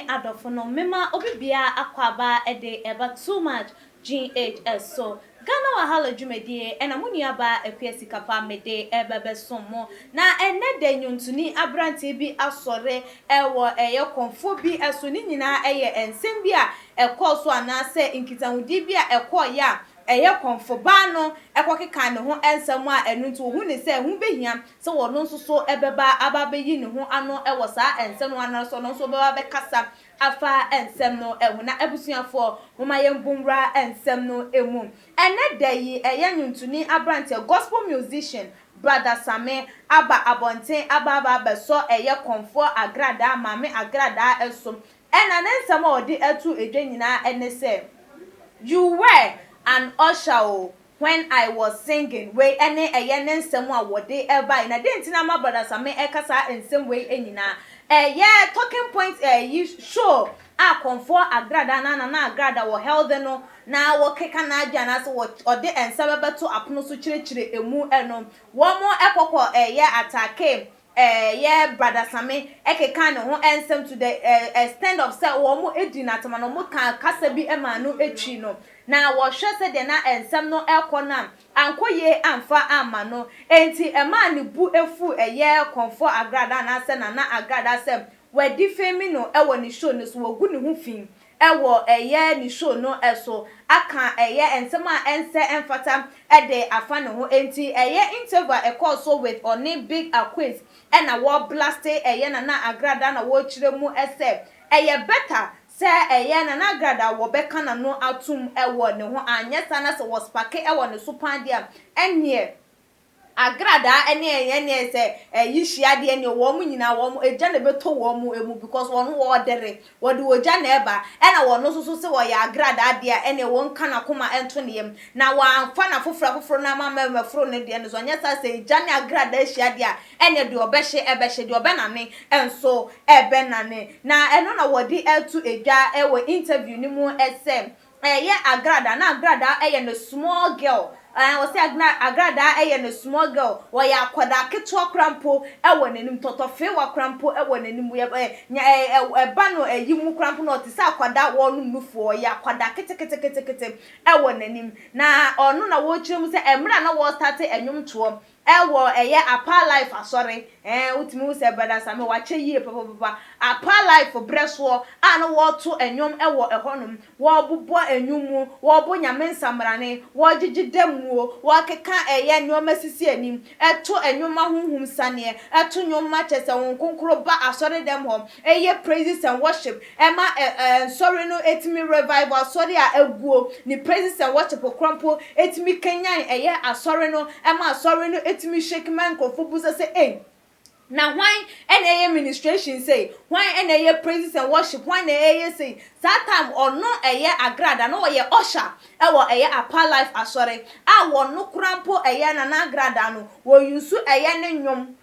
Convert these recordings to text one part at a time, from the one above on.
Ne adɔfo nom, mema obi biara akwaaba de ɛba Too Much GH so. Ghana Wahala dwumadie ɛna mo nua baa Akua Sikapa mede ɛreba bɛsom mo. Na ɛnnɛ da nnwontoni abranteɛ bi asɔre ɛwɔ ɛyɛ kɔmfoɔ bi so, ne nyinaa ɛyɛ nsɛm bi a ɛkɔɔ so anaasɛ nkitahodie bi a ɛkɔɔeɛ a ɛyɛ kɔmfo baa no kɔkekaa ne ho nsɛm a ɛno nti wɔhu no sɛ ɛho bɛhia sɛ ɔno nso so bɛba aba abɛyi ne ho ano wɔ saa nsɛm no ho anaasɛ ɔno nso bɛba abɛkasa afa nsɛm no ho. Na abusuafoɔ, momma yɛmmɔ nwura nsɛm no mu. Ɛnnɛ da yi, ɛyɛ nnwontoni aberanteɛ, gospel musician, Brother Same aba abɔnten aba aba abɛsɔ ɛyɛ kɔmfoɔ agradaa, Maame Agradaa so. Ɛna ne nsɛm a ɔde ato dwa nyinaa ne sɛ, You were an usher o when I was singing, wei ne ɛyɛ ne nsɛm a wɔde bae. Na dɛn nti na ama Brɔda Same reka saa nsɛm wei nyinaa? Ɛyɛ Talking Point ɛyi show a Kɔmfoɔ Agrada anaa Nana Agrada wɔ held no na wɔkeka n'adwene anaasɛ wɔ ɔde nsa bɛbɛto apono so kyerɛkyerɛ emu no. Wɔn kɔkɔ ɛyɛ atake Ɛyɛ Brada Same kekaa ne ho nsɛm to the extend of sɛ wɔn di no atɛm anaa wɔn kaa kasa bi maa no twii no. Na wɔhwɛ sɛdeɛ na nsɛm no rekɔ no a, ankɔ yie amfa amma no. Enti ɛmaa ne bu fuu ɛyɛ Kɔmfoɔ Agradaa anaasɛ Nana Agradaa sɛ wɔadifame no wɔ ne show no so, wɔagu ne ho fi wɔ ɛyɛ ne show no so aka ɛyɛ nsɛm a ɛnsɛ ɛmfata de afa ne ho enti ɛyɛ interview a ɛkɔɔ so with ɔne Big Aquays ɛna wɔ blaste ɛyɛ Nana Agrada na wɔkyerɛ mu sɛ ɛyɛ better sɛ ɛyɛ Nana Agrada wɔbɛka n'ano atom wɔ ne ho anyɛ saa na sɛ wɔ spake wɔ ne so paa deɛ a ɛneɛ Agradaa ɛne ɛneɛ sɛ ɛyi hyia deɛ ɛneɛ wɔn nyinaa wɔn egya na ɛbɛtɔ wɔn mu because wɔn wɔɔdɛre wɔde ogya na ɛba ɛna wɔn nso so sɛ wɔyɛ agradaa deɛ a ɛneɛ wɔn nka n'akoma ɛnto ne yam na wɔanfa n'afoforo afoforo no ama mɛmɛforo ne deɛ no so anyɛ saa sɛ egya ne agradaa hyia deɛ a ɛneɛ deɛ ɔbɛhye ɛbɛhye deɛ ɔbɛnane nso ɛbɛnane na ɛno na wɔde ɛto edwa ɛwɔ interview no mu ɛsɛ Ɛyɛ agradaa na agradaa yɛ no small girl ɛɛ wɔsi agna agradaa yɛ no small girl wɔyɛ akwadaa ketewa koraa mpo wɔ n'anim tɔtɔfeewa koraa mpo wɔ n'anim yɛ ɛ nya ɛ ɛba no ɛyi mu koraa mpo na ɔte sɛ akwadaa wɔnom nufoɔ ɔyɛ akwadaa keteketekete wɔ n'anim na ɔno na wɔrekyerɛ mu sɛ mmerɛ a na wɔrestate ɛnwomtoɔ Ɛwɔ ɛyɛ Apaa Life asɔre ɛɛ wotumi hu sɛ Brother Sammy wakyɛ yie papapapa. Apaa Life berɛ soɔ a na wɔreto nnwom wɔ ɛhɔ nom, wɔrebobɔ nnwom mu, wɔrebɔ Nyame nsamrane, wɔregyegye dɛmmuo, wɔrekeka ɛyɛ nnoɔma sisi anim, ɛto nnwom ma honhom saneɛ, ɛto nnwom ma kyerɛ sɛ Honhom Kronkron ba asɔre dɛm hɔ, ɛyɛ praises and worship, Ɛma nsɔre no tumi revive asɔre a aguo, ne praises and worship korɔ mpo tumi kanyan ɛyɛ asɔre no, ɛma asɔre no tumi shake ma nkorɔfoɔ bisa sɛ ei, na hwan na ɛyɛ ministration sei, hwan na ɛyɛ praises and worship, hwan na ɛyɛ sei. Saa time ɔno ɛyɛ Agrada na ɔyɛ usher ɛwɔ ɛyɛ Apa Life asɔre a wɔno koraa mpo ɛyɛ Nana Agrada no wɔ use ɛyɛ ne nnwom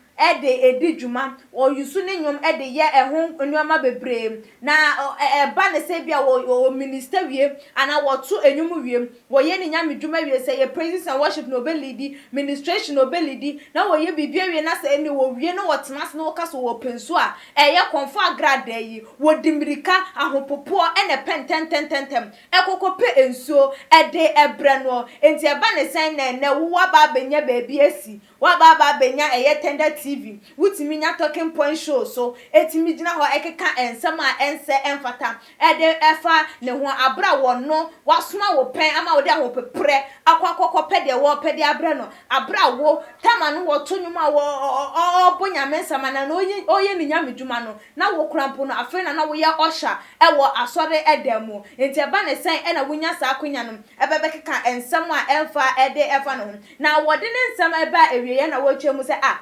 de di dwuma, wɔyusu ne nnwom de yɛ ɛho nneɛma bebree. Na ɛba no sɛ ebia wɔ minista wie anaa wɔto nnwom wie, wɔyɛ ne nyame dwuma wie, sɛ ɛyɛ praises and worship na ɔbɛliidi, ministration na ɔbɛliidi, na wɔyɛ biribi awie na sɛ ɛnne wɔwie na wɔtena ase na wɔka sɛ wɔpɛ nsuo a, ɛyɛ kɔmfo agradaa yi, wɔde mmirika, ahopopoɔ na ɛpɛ ntɛntɛntɛntɛm ɛkɔkɔpɛ nsuo de brɛ noɔ. Enti ɛba no sɛn na ɛnnɛ wo woaba abɛnya baabi asi Woaba aba abɛnya ɛyɛ Tender TV, wotumi nya Talking Point Show so, ɛtumi gyina hɔ ɛkeka nsɛm a ɛnsɛ ɛmfata ɛde ɛfa ne ho aberɛ a wɔno wasoma wo pɛn ama wode ahopeprɛ akɔ akɔkɔpɛ deɛ wɔɔpɛ de abrɛ no aberɛ a wo tama no wɔto nwom a ɔɔbɔ Nyame nsɛm anaa na ɔyɛ ne Nyame dwuma no na wo koraa mpo no afei na na woyɛ usher ɛwɔ asɔre dan mu nti ɛba ne sɛn ɛna wonya saa akwanya no ɛbɛbɛkeka nsɛm a ɛmfa ɛde ɛfa ne ho. Na wɔde ne nsɛm baa awieeɛ na wɔretwa mu sɛ, Ah,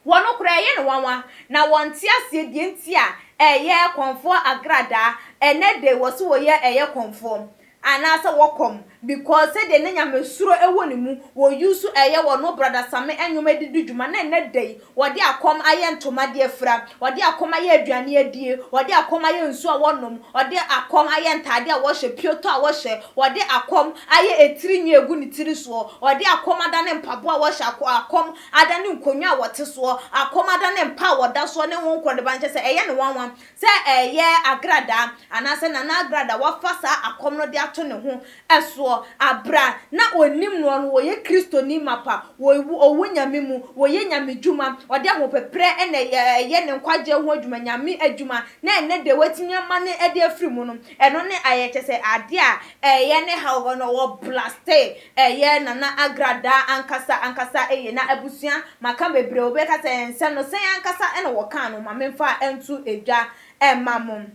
wɔn koraa ɛyɛ no nwanwa, na wɔnte aseɛ deɛ nti a ɛyɛ kɔmfoɔ agradaa, ɛnnɛ de wɔse wɔyɛ ɛyɛ kɔmfoɔ. Anaasɛ wɔkɔm because sɛdeɛ na nyamesuro wɔ ne mu, wɔ use ɛyɛ wɔ no Brother Same nnwom de di dwuma na ɛnnɛ da yi wɔde akɔm ayɛ ntoma de afira, wɔde akɔm ayɛ aduane adie, wɔde akɔm ayɛ nsuo a wɔnom, wɔde akɔm ayɛ ntaadeɛ a wɔhyɛ, pioto a wɔhyɛ, wɔde akɔm ayɛ etiri nwi a egu ne tiri soɔ, wɔde akɔm adane mpaboa a wɔhyɛ, akɔm adane nkonnwa a wɔte soɔ, akɔm adane mpa a wɔda soɔ ne ho nkorɔdeba no kyerɛ sɛ ɛyɛ no nwanwa. Sɛ ɛyɛ agradaa anaasɛ Nana Agradaa wafa saa akɔm no de ato ne ho soɔ aberɛ a na ɔnnim noɔ no, ɔyɛ Kristoni mapa, ɔwɔ Nyame mu, ɔyɛ Nyame dwuma, ɔde ahopeprɛ na ɛyɛ ne nkwagyeɛ ho adwuma, Nyame adwuma, na ɛnnɛ deɛ watumi amane de afiri mu no, ɛno ne ayɛ kyerɛ sɛ adeɛ a ɛyɛ ne haw no, ɔ blaste Ɛyɛ Nana Agradaa ankasa ankasa eye na abusua maka bebree obi bɛka sɛ nsɛm no sɛn ankasa na wɔkaa no ma memfa nto dwa mma mo.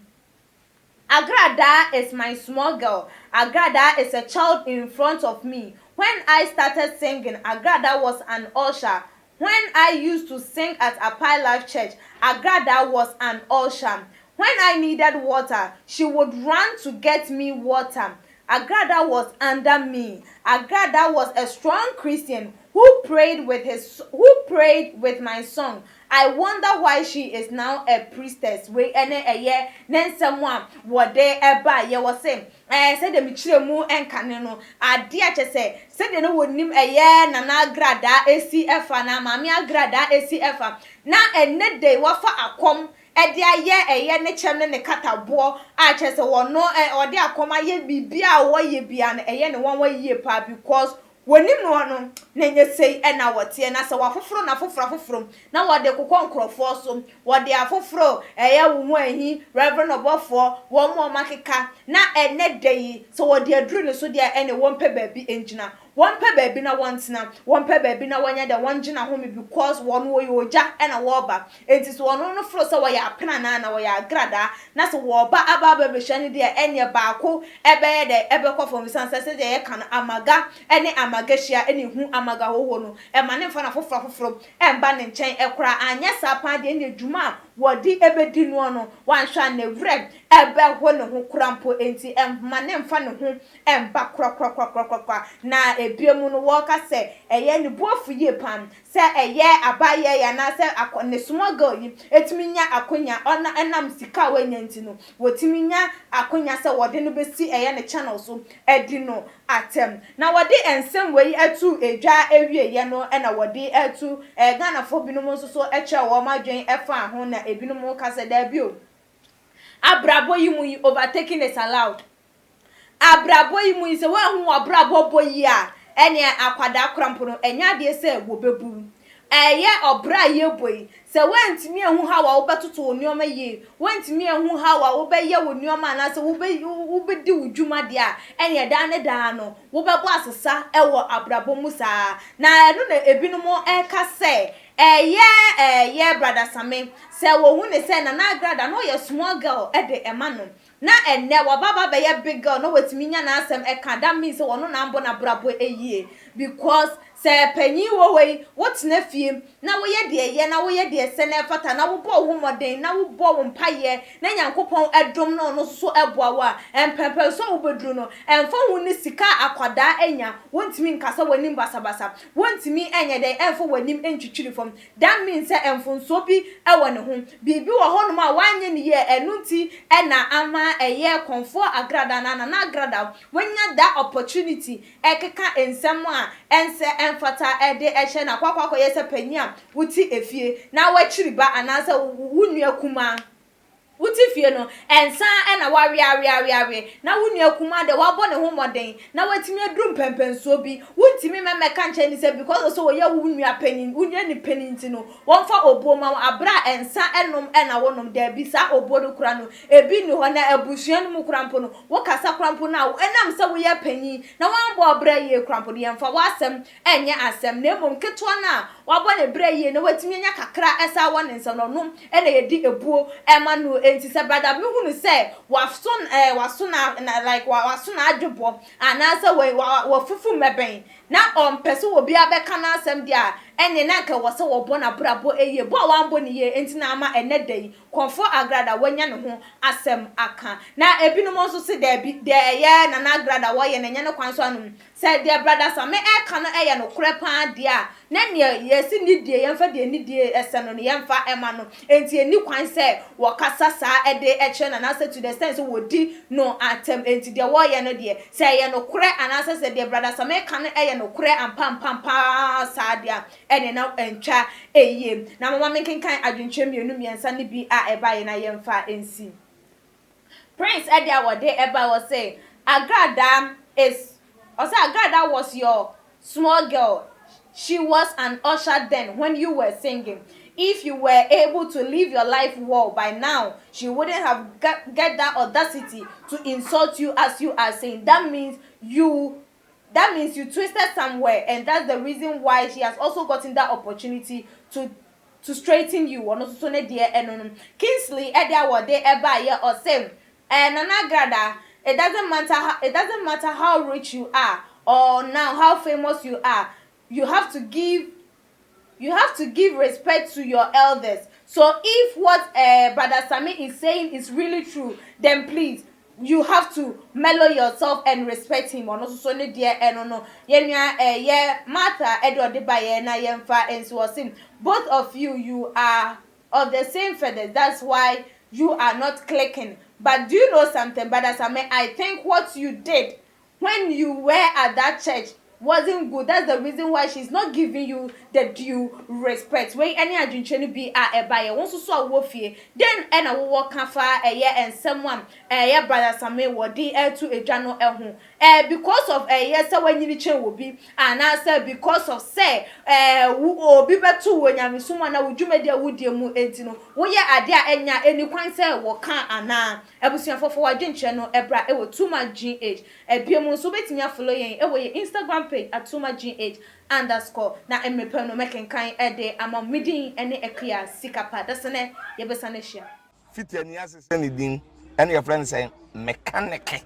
Agradaa is my small girl Agradaa is a child in front of me When I started singing Agradaa was an usher When I used to sing at Apai Life Church Agradaa was an usher When I needed water she would run to get me water Agrada was under me. Agrada was a strong Christian who prayed with his who prayed with my song. I wonder why she is now a priestess. Wei ɛne ɛyɛ ne nsɛm a wɔde ɛbaeɛ wɔ se ɛɛ sɛdeɛ mekyerɛ mu nkane no adeɛ a kyɛ sɛ sɛdeɛ na wɔnim ɛyɛ Nana Agradaa ɛsi ɛfa na Maame Agradaa ɛsi ɛfa na ɛnnɛ da yi wafa akɔm de ayɛ ɛyɛ ne kyɛm ne ne kataboɔ a kyerɛ sɛ wɔno ɛ ɔde akɔm ayɛ biribiara a wɔyɛ biara no ɛyɛ ne nwanwa yie paa because wɔnim noɔ no na ɛnyɛ sei na wɔteɛ na sɛ wɔafoforo no afoforo afoforo na wɔde kokɔ nkorɔfoɔ so wɔde afoforo ɛyɛ wo ho ahi Reverend ɔbɔfoɔ wɔn a wɔakeka na ɛnɛ da yi sɛ wɔde aduru ne so deɛ ɛne wɔmpɛ baabi ngyina Wɔmpɛ baabi na wɔntena, wɔmpɛ baabi na wɔnyɛ dɛn, wɔngye n'ahome because wɔn wɔyɛ ogya na wɔreba. Enti sɛ wɔn no foro sɛ wɔyɛ apranaa anaa wɔyɛ agradaa na sɛ wɔreba aba abɛbɛhyia no deɛ ɛneɛ baako bɛyɛ dɛn, ɛbɛkɔ fam ɛsiane sɛ sɛdeɛ yɛka no amaga ne amaga hyia na ɛhu amaga hoho no, ɛma no mfa no afoforɔ afoforɔ mba ne nkyɛn koraa, anyɛ saa paa deɛ ɛneɛ dwuma a wɔde bɛdi noɔ no wanhwɛ a ne werɛ bɛho ne ho koraa mpo, enti ɛmma no mfa ne ho ɛmba korakorakorakorakora. Na ebio mu no wɔka sɛ ɛyɛ ne bo afu yie paa sɛ ɛyɛ abayewa yi anaasɛ akɔ ne small girl yi tumi nya akonya ɔna ɛnam sika a wanya nti no wɔtumi nya akonya sɛ wɔde no bɛsi ɛyɛ ne channel so adi no atɛm. Na wɔde nsɛm wei too dwa awieɛ no na wɔde to Ghanafoɔ binom nso so kyerɛɛ wɔn adwene faa ho na ebinom ka sɛ daabi o abrabɔ yi mu yi overtaking is allowed. Abrabɔ yi mu yi, sɛ woanhu w'abrabɔ bɔ yie a, ɛneɛ akwadaa koraa mpo no, ɛnyɛ adeɛ sɛ wɔbɛbu wo. Ɛyɛ ɔbra a yɛbɔ yi, sɛ woantumi anhu how a wobɛtoto wo nneɛma yie, woantumi anhu how a wobɛyɛ wo nneɛma anaasɛ wobɛ wobɛdi wo dwuma deɛ a, ɛneɛ daa ne daa no, wobɛbɔ asesa wɔ abrabɔ mu saa. Na ɛno na ebinom reka sɛ, ɛyɛ ɛyɛ Brother Same, sɛ wɔhu no sɛ Nana Agrada na ɔyɛ small girl de ma no, Na ɛnnɛ waba aba abɛyɛ big girl na watumi nya n'asɛm ɛka that means sɛ ɔno na ambɔ n'abrabɔ yie because sɛ panyin wɔ hɔ yi wotena fie na woyɛ deɛ ɛyɛ na woyɛ deɛ ɛsɛ na ɛfata na wobɔ wo ho mmɔden na wobɔ wo mpaeɛ na Nyankopɔn ɛdom na ɔno nso so ɛboa wo a mpɛmpɛnso a wobɛduru no ɛmfa ho ne sika a akwadaa anya wontumi nkasa w'anim basabasa wontumi ɛnyɛ dɛn ɛmfa w'anim ntwitwiri fam That means sɛ mfomsoɔ bi wɔ ne ho. Biribi wɔ hɔnom a wanyɛ no yie, ɛno nti na ama ɛyɛ Kɔmfoɔ Agrada anaa Nana Agrada wanya that opportunity ɛkeka nsɛm a ɛnsɛ ɛmfata de hyɛ no akɔ akɔ akɔyɛ sɛ panin a wote efie na wakyiri ba anaasɛ wo nua kumaa. Wote fie no, nsa na woaweaweaweawe, na wo nua kumaa deɛ wabɔ ne ho mmɔden na watumi aduru mpɛnpɛnsoɔ bi. Wontumi mmɛka nkyerɛ no sɛ because of sɛ ɔyɛ wo nua panin, wo nua ni panin nti no, wɔmfa obuo mma wo aberɛ a nsa nom na wonom. Daabi, saa obuo no koraa no, ebi nni hɔ. Na abusua no mu koraa mpo no, wokasa koraa mpo no a, ɛnam sɛ woyɛ panin na woammɔ ɔbra yie koraa mpo no, yɛmfa w'asɛm nyɛ asɛm, na mmom ketewa no a wabɔ ne bra yie na watumi anya kakra san wɔ ne nsam no, ɔno na yɛde abuo ma no. Enti sɛ brada bi hunu sɛ waso eh, waso na, na like waso n'adwebɔ anaasɛ wa, wa, wafufu mmɛbɛn na ɔmpɛ sɛ obiara bɛka n'asɛm deɛ a, ɛneɛ na anka ɛwɔ sɛ wɔbɔ n'abrabɔ yie. Bɔ a wambɔ no yie nti na ama ɛnnɛ da yi Kɔmfoɔ Agrada wanya ne ho asɛm aka. Na ebinom nso se daabi, deɛ ɛyɛ Nana Agrada wɔyɛ no ɛnyɛ ne kwan so anom. Sɛ deɛ Brada Same reka no yɛ nokorɛ pa ara deɛ a, na neɛ yɛse nidie, yɛmfa deɛ nidie sɛ no no yɛmfa mma no. Enti ɛnni kwan sɛ wɔkasa saa de kyerɛ no anaasɛ to the extent sɛ wɔdi no atɛm. Enti deɛ wɔreyɛ no deɛ, sɛ ɛyɛ nokorɛ anaasɛ sɛ deɛ Brada Same reka no yɛ nokorɛ ampa ampa ampa ara saa deɛ a, ɛnneɛ na ɛntwa yie. Na momma menkenkan adwenkyerɛ mmienu mmiɛnsa no bi a ɛbaeɛ na yɛmfa nsi. Prince ɛde a wɔde ɛbae ɔse Agradaa is ɔse Agradaa was your small girl she was an usher then when you were singing if you were able to live your life well by now she wouldn't have get, get that audacity to insult you as you are saying that means you that means you twisted somewhere and that's the reason why she has also gotten that opportunity to to straighten you ɔno nso so ne deɛ ɛno no Kingsley ɛde a wɔde ɛbaeɛ ɔse ɛɛ Nana Agrada it doesn't matter how it doesn't matter how rich you are or now how famous you are you have to give you have to give respect to your elders so if what uh, Brother Sammy is saying is really true then please you have to mellow yourself and respect him ɔno nso so ne deɛ ɛno no yɛn nua ɛyɛ Martha ɛde ɔde ba yɛn na yɛnfa nsi wɔ sim both of you you are of the same feathers that's why you are not clicking but do you know something Brother Sammy I think what you did when you were at that church wasn't good that's the reason why she's not giving you the due respect wei ɛne adwenkyerɛ no bi a ɛba yɛ wɔn nso so a wɔwɔ fie den ɛna wɔwɔ ka fa ɛyɛ nsɛm a ɛyɛ Brother Sammy wɔde ɛto edwa no ɛho ɛɛ because of ɛyɛ sɛ wɔanyini kyɛn wɔ bi anaasɛ because of sɛ ɛɛ wo obi bɛto wɔ nyamesom anaa wo dwumadi a wodie mu enti no woyɛ adeɛ a ɛnya ɛni kwan sɛ wɔka anaa abusuafo fa w'adwenkyerɛ no ɛbra ɛwɔ Too Much GH Ebio mu nso wobɛtumi afollow yɛn wɔ yɛn Instagram page at toomachgh underscore na mmerɛ pa mu no mɛkenkan de ama mo. Me din ne Akua Sikapa. Dasene yɛbɛsan ahyia. Fiti ani ase sɛ ne din ɛna yɛfrɛ no sɛ mekaneke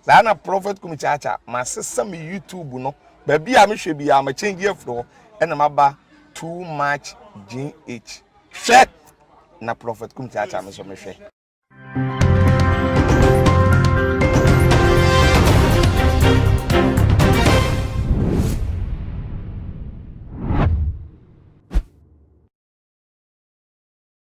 saa na Prophet Kumi Kyaakya masesa me YouTube no baabi a mehwɛ biara ma change afiri hɔ ɛna maba too much gh hwɛ na Prophet Kumi Kyaakya me nso mehwɛ.